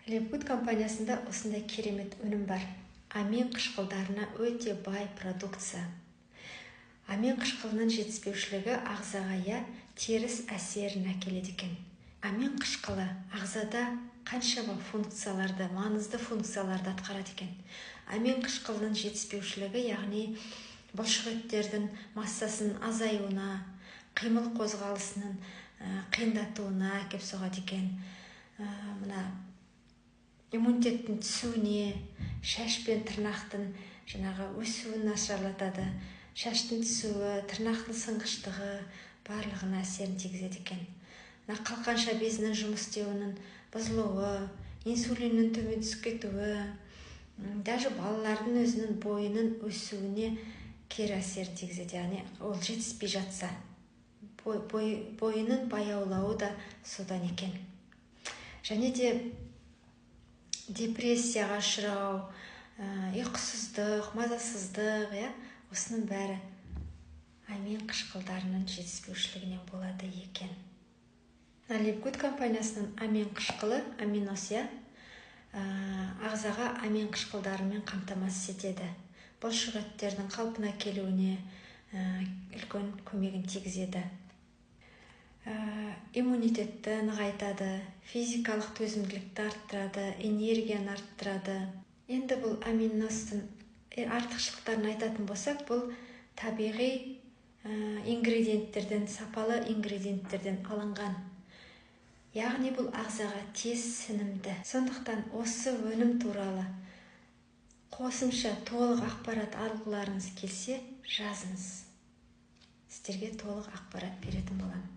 Липгуд компаниясында осындай керемет өнім бар. Амин қышқылдарына өте бай продукция. Амин қышқылының жетіспеушілігі ағзаға, иә, теріс әсерін әкеледі екен. Амин қышқылы ағзада қаншама функцияларды, маңызды функцияларды атқарады екен. Амин қышқылының жетіспеушілігі, яғни бұлшық еттердің массасының азаюына, қимыл қозғалысының қиындатуына әкеп соғады екен. Мына иммунитеттің түсуіне, шаш пен тырнақтың жаңағы өсуін нашарлатады. Шаштың түсуі, тырнақтың сынғыштығы, барлығына әсерін тигізеді екен. Мына қалқанша безінің жұмыс істеуінің бұзылуы, инсулиннің төмен түсіп кетуі, даже балалардың өзінің бойының өсуіне кері әсерін тигізеді. Яғни ол жетіспей жатса, бойының баяулауы да содан екен. Және де депрессияға ұшырау, ұйқысыздық, мазасыздық, иә, осының бәрі амин қышқылдарының жетіспеушілігінен болады екен. Липгуд компаниясының амин қышқылы, Аминос, иә, ағзаға амин қышқылдарымен қамтамасыз етеді. Бұлшық еттердің қалпына келуіне үлкен көмегін тигізеді. Иммунитетті нығайтады, физикалық төзімділікті арттырады, энергияны арттырады. Енді бұл Аминостың артықшылықтарын айтатын болсақ, бұл табиғи ингредиенттерден, сапалы ингредиенттерден алынған. Яғни бұл ағзаға тез сіңімді. Сондықтан осы өнім туралы қосымша толық ақпарат алғыларыңыз келсе, жазыңыз. Сіздерге толық ақпарат беретін боламын.